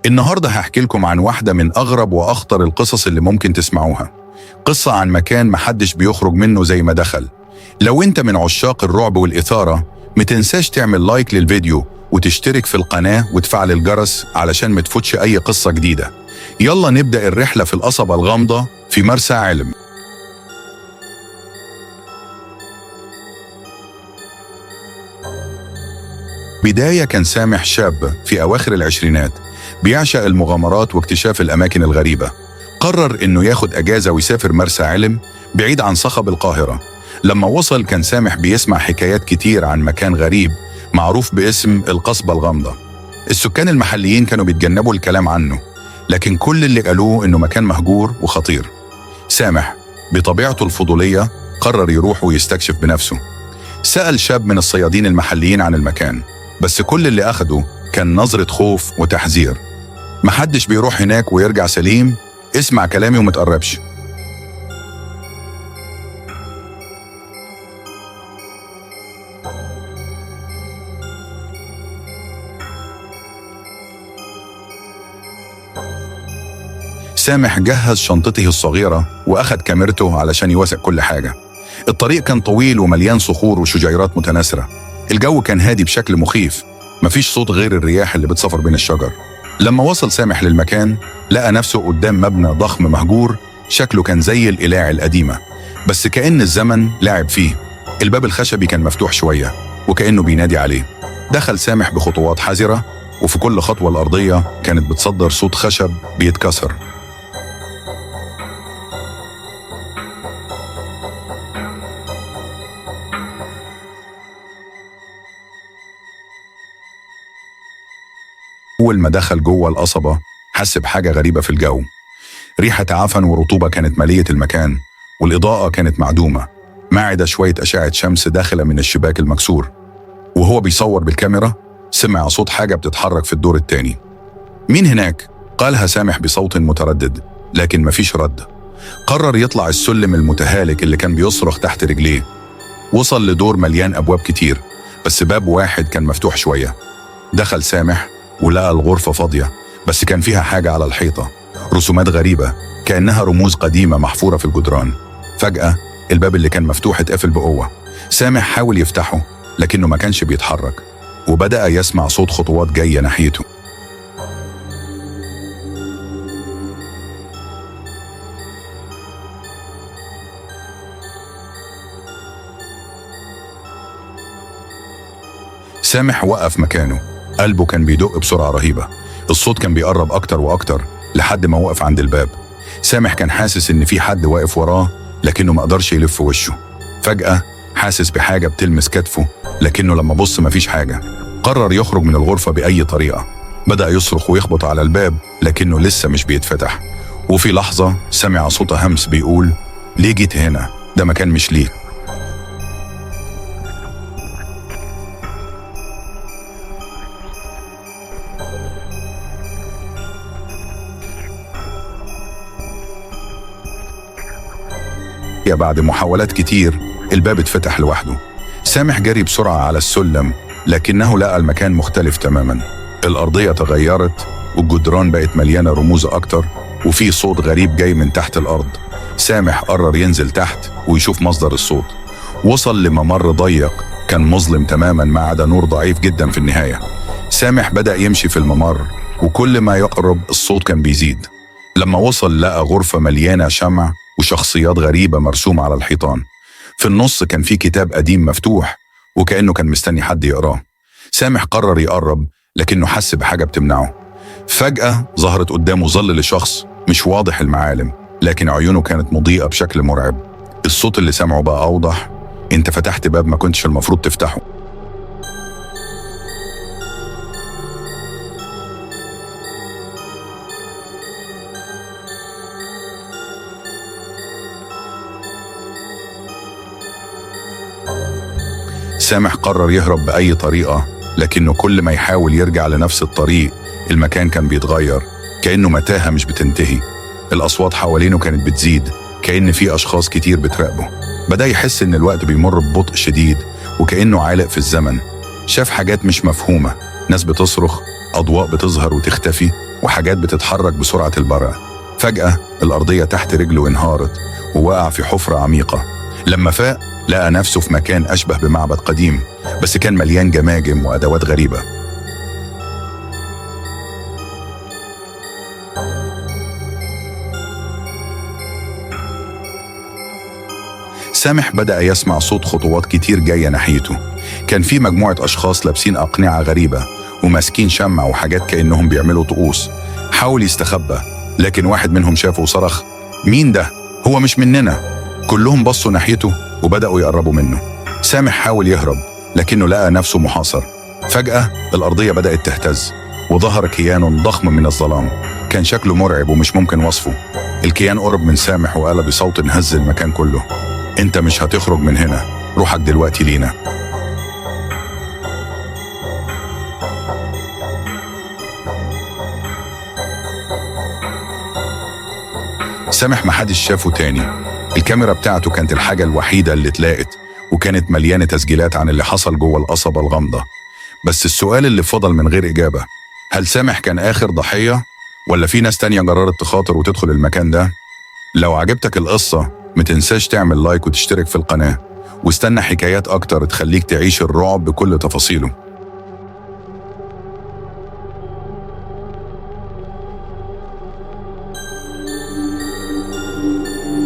النهاردة هحكي لكم عن واحدة من أغرب وأخطر القصص اللي ممكن تسمعوها. قصة عن مكان محدش بيخرج منه زي ما دخل. لو انت من عشاق الرعب والإثارة متنساش تعمل لايك للفيديو وتشترك في القناة وتفعل الجرس علشان متفوتش أي قصة جديدة. يلا نبدأ الرحلة في القصبة الغامضة في مرسى علم. بداية كان سامح شاب في أواخر العشرينات بيعشق المغامرات واكتشاف الأماكن الغريبة. قرر إنه ياخد أجازة ويسافر مرسى علم بعيد عن صخب القاهرة. لما وصل كان سامح بيسمع حكايات كتير عن مكان غريب معروف باسم القصبة الغامضة. السكان المحليين كانوا بيتجنبوا الكلام عنه، لكن كل اللي قالوه إنه مكان مهجور وخطير. سامح بطبيعته الفضولية قرر يروح ويستكشف بنفسه. سأل شاب من الصيادين المحليين عن المكان، بس كل اللي أخده كان نظرة خوف وتحذير. محدش بيروح هناك ويرجع سليم، اسمع كلامي ومتقربش. سامح جهز شنطته الصغيرة وأخد كاميرته علشان يوثق كل حاجة. الطريق كان طويل ومليان صخور وشجيرات متناثرة. الجو كان هادي بشكل مخيف، مفيش صوت غير الرياح اللي بتسافر بين الشجر. لما وصل سامح للمكان لقى نفسه قدام مبنى ضخم مهجور، شكله كان زي القلاع القديمة، بس كأن الزمن لعب فيه. الباب الخشبي كان مفتوح شوية وكأنه بينادي عليه. دخل سامح بخطوات حذرة، وفي كل خطوة الأرضية كانت بتصدر صوت خشب بيتكسر. أول ما دخل جوه القصبة حس بحاجة غريبة في الجو. ريحة عفن ورطوبة كانت مالية المكان، والإضاءة كانت معدومة ما عدا شوية أشعة شمس داخلة من الشباك المكسور. وهو بيصور بالكاميرا سمع صوت حاجة بتتحرك في الدور الثاني. مين هناك؟ قالها سامح بصوت متردد، لكن مفيش رد. قرر يطلع السلم المتهالك اللي كان بيصرخ تحت رجليه. وصل لدور مليان أبواب كتير، بس باب واحد كان مفتوح شوية. دخل سامح ولقى الغرفة فاضية، بس كان فيها حاجة على الحيطة، رسومات غريبة كأنها رموز قديمة محفورة في الجدران. فجأة الباب اللي كان مفتوح اتقفل بقوة. سامح حاول يفتحه لكنه ما كانش بيتحرك، وبدأ يسمع صوت خطوات جاية ناحيته. سامح وقف مكانه، قلبه كان بيدق بسرعة رهيبة. الصوت كان بيقرب أكتر وأكتر لحد ما وقف عند الباب. سامح كان حاسس إن في حد واقف وراه، لكنه ما قدرش يلف وشه. فجأة حاسس بحاجة بتلمس كتفه، لكنه لما بص مفيش حاجة. قرر يخرج من الغرفة بأي طريقة. بدأ يصرخ ويخبط على الباب، لكنه لسه مش بيتفتح. وفي لحظة سمع صوت همس بيقول: ليه جيت هنا؟ ده مكان مش ليك. بعد محاولات كتير الباب اتفتح لوحده. سامح جري بسرعة على السلم، لكنه لقى المكان مختلف تماما. الأرضية تغيرت والجدران بقت مليانة رموز أكتر، وفي صوت غريب جاي من تحت الأرض. سامح قرر ينزل تحت ويشوف مصدر الصوت. وصل لممر ضيق كان مظلم تماما ما عدا نور ضعيف جدا في النهاية. سامح بدأ يمشي في الممر، وكل ما يقرب الصوت كان بيزيد. لما وصل لقى غرفة مليانة شمع وشخصيات غريبة مرسومة على الحيطان. في النص كان في كتاب قديم مفتوح، وكأنه كان مستني حد يقراه. سامح قرر يقرب، لكنه حس بحاجة بتمنعه. فجأة ظهرت قدامه ظل لشخص مش واضح المعالم، لكن عيونه كانت مضيئة بشكل مرعب. الصوت اللي سمعه بقى أوضح: انت فتحت باب ما كنتش المفروض تفتحه. سامح قرر يهرب بأي طريقة، لكنه كل ما يحاول يرجع لنفس الطريق المكان كان بيتغير، كأنه متاهة مش بتنتهي. الأصوات حوالينه كانت بتزيد، كأن في أشخاص كتير بتراقبه. بدأ يحس إن الوقت بيمر ببطء شديد، وكأنه عالق في الزمن. شاف حاجات مش مفهومة، ناس بتصرخ، أضواء بتظهر وتختفي، وحاجات بتتحرك بسرعة البرق. فجأة الأرضية تحت رجله انهارت ووقع في حفرة عميقة. لما فاق لقى نفسه في مكان أشبه بمعبد قديم، بس كان مليان جماجم وأدوات غريبة. سامح بدأ يسمع صوت خطوات كتير جاية ناحيته. كان في مجموعة أشخاص لابسين أقنعة غريبة وماسكين شمع وحاجات كأنهم بيعملوا طقوس. حاول يستخبى، لكن واحد منهم شافه وصرخ: مين ده؟ هو مش مننا. كلهم بصوا ناحيته وبدأوا يقربوا منه. سامح حاول يهرب، لكنه لقى نفسه محاصر. فجأة الأرضية بدأت تهتز وظهر كيان ضخم من الظلام. كان شكله مرعب ومش ممكن وصفه. الكيان قرب من سامح وقال بصوت هز المكان كله: انت مش هتخرج من هنا، روحك دلوقتي لينا. سامح محدش شافه تاني. الكاميرا بتاعته كانت الحاجة الوحيدة اللي اتلاقت، وكانت مليانة تسجيلات عن اللي حصل جوه القصبة الغامضة. بس السؤال اللي فضل من غير إجابة: هل سامح كان آخر ضحية، ولا في ناس تانية قررت تخاطر وتدخل المكان ده؟ لو عجبتك القصة متنساش تعمل لايك وتشترك في القناة، واستنى حكايات أكتر تخليك تعيش الرعب بكل تفاصيله.